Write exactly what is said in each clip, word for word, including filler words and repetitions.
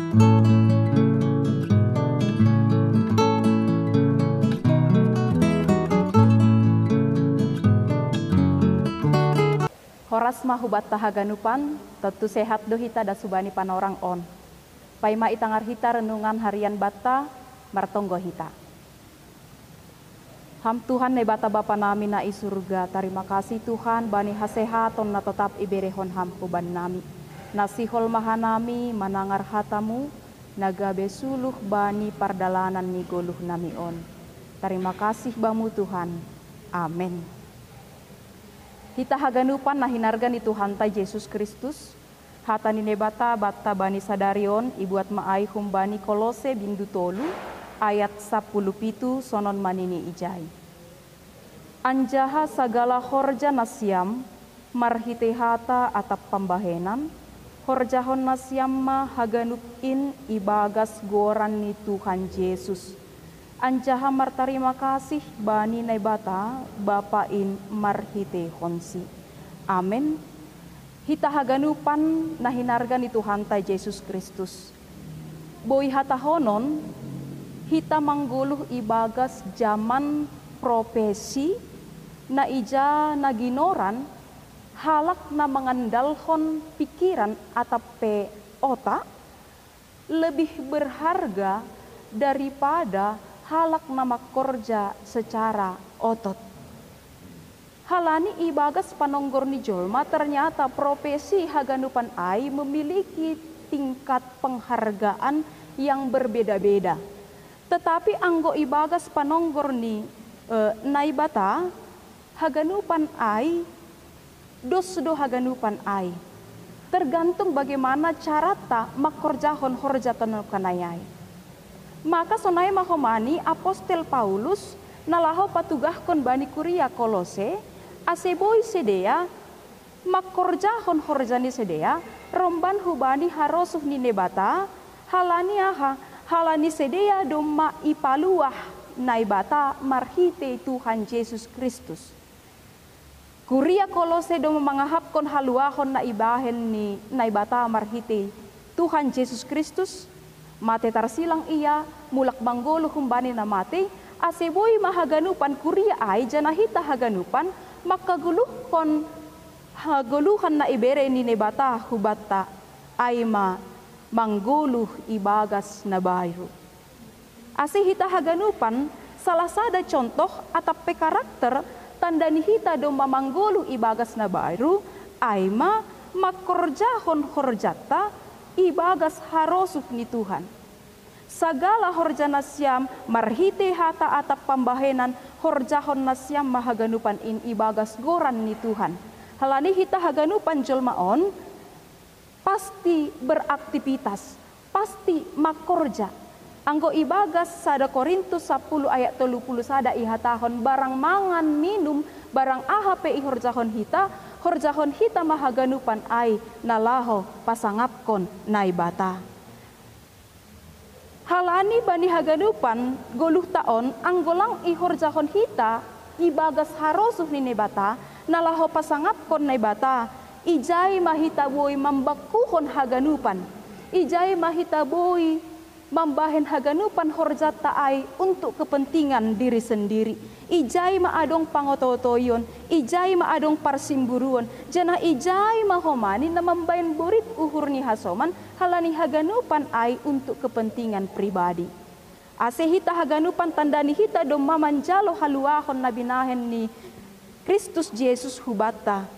Horas ma hubatta haganupan, tontu sehat do hita das hubani panorang on. Paima itangar hita renungan harian batta, martonggo hita. Ham Tuhan Naibata Bapa nami na i surga, tarima kasih Tuhan bani hasehaton na totap iberehon Ham huban nami. Na sihol ma hanami manangar hatamu, na gabe suluh bani pardalanan ni goluh nami on. Tarima kasih Bamu Tuhan. Amen. Hita haganupan na hinarga ni Tuhanta Jesus Kristus, hata ni Naibata batta bani sadari on ibuat ma ai humbani Kolose bindu tolu ayat sapuluh pitu sonon manini ijai. Anjaha sagala horja nasiam, marhitei hata atap pambahenan, horjahon nasiam ma haganup in ibagas goran ni Tuhan Jesus. Anjaha martarima kasih bani Naibata Bapa in marhiteihonsi. Amen. Hita haganupan na hinarga ni Tuhanta Jesus Kristus. Boi hatahonon, hita manggoluh ibagas jaman profesi, na ija na ginoran, halak na mangandalhon pikiran atap pe otak, lebih berharga daripada halak na mangkorja secara otot. Halani ibagas panonggor ni jolma ternyata profesi haganupan ai memiliki tingkat penghargaan yang berbeda-beda. Tetapi anggo ibagas panonggor ni, eh, Naibata, haganupan ai, dos do haganupan ai. Tergantung bagaimana carata mangkorjahon horja tanokanai ai. Maka sonai ma homani apostel Paulus na laho patugahkon bani kuria Kolose, ase boi sidea mangkorjahon horja ni sidea romban hubani harosuh ni Naibata, halani aha? Halani sidea domma ipaluah Naibata marhitei Tuhan Jesus Kristus. Kuria Kolose domma mangahapkon haluahon na ibahen ni Naibata marhitei Tuhan Jesus Kristus, mate tarsilang ia, mulak manggoluh humbani na matei, ase boi ma haganupan kuria ai janah hita haganupan mangkagoluhkon hagoluhan na ibere ni Naibata hubanta, ai ma manggoluh ibagas na bayu. Ase hita haganupan, salah sada contoh atap pe karakter tanda ni hita domma manggoluh ibagas na baru, ai ma mangkorjahon horjanta ibagas harosuh ni Tuhan. Sagala horja nasiam marhitei hata atap pambahenan, horjahon nasiam ma haganupan in ibagas goran ni Tuhan. Halani hita haganupan jolma on pasti beraktivitas, pasti mangkorja. Anggo ibagas sada Korintus sapuluh ayat tolu puluh sada ihatahon, barang mangan minum, barang aha pe ihorjahon hita, horjahon hita ma haganupan ai na laho pasangapkon Naibata. Halani bani haganupan goluhta on, anggo lang ihorjahon hita ibagas harosuh ni Naibata na laho pasangapkon Naibata, ijai ma hita boi mambangkuhon haganupan, ijai ma hita boi mambahen haganupan horjanta ai untuk kepentingan diri sendiri. Ijai ma adong pangoto-otoion, ijai ma adong parsimburuon, janah ijai ma homani na mambahen borit uhur ni hasoman halani haganupan ai untuk kepentingan pribadi. Ase hita haganupan tanda ni hita domma manjalo haluahon na binahen ni Kristus Jesus hubanta.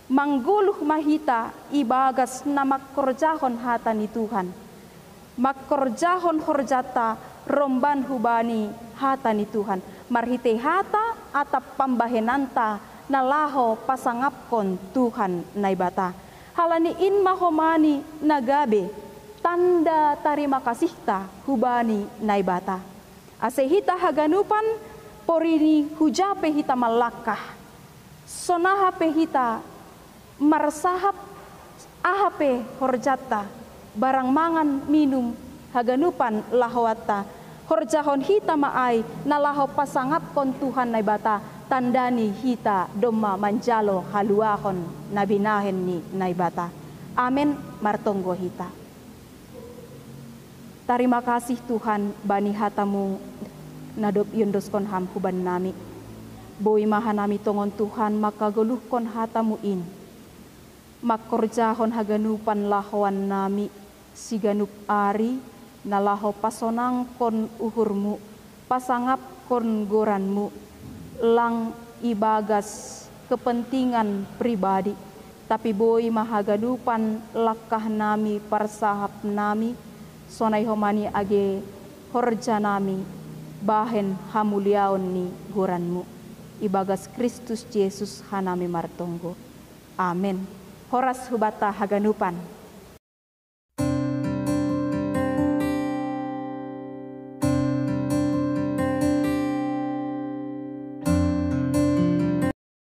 Manggoluh ma hita ibagas na mangkorjahon hata ni Tuhan. Mangkorjahon horjanta romban hubani hata ni Tuhan, marhitei hata atap pambahenanta na laho pasangapkon Tuhan Naibata. Halani in ma homani na gabe tanda tarima kasihta hubani Naibata. Ase hita haganupan, porini huja pe hita mallangkah, sonaha pe hita marsahap, aha pe horjanta, barang mangan minum haganupan lahoanta, horjahon hita ma ai na laho pasangapkon Tuhan Naibata, tanda ni hita domma manjalo haluahon na binahen ni Naibata. Amen. Martonggo hita. Tarima kasih Tuhan bani hatamu na dob iondoskon ham huban nami. Boi ma hanami tongon Tuhan mangkagoluhkon hatamu in. Mangkorjahon haganupan lahoan nami siganup ari na laho pasonangkon uhurmu, pasangapkon goranmu, lang ibagas kepentingan pribadi, tapi boi ma haganupan langkah nami parsahap nami, sonai homani age horja nami bahen hamuliaon ni goranmu. Ibagas Kristus Jesus hanami martonggo. Amen. Horas hubata haganupan.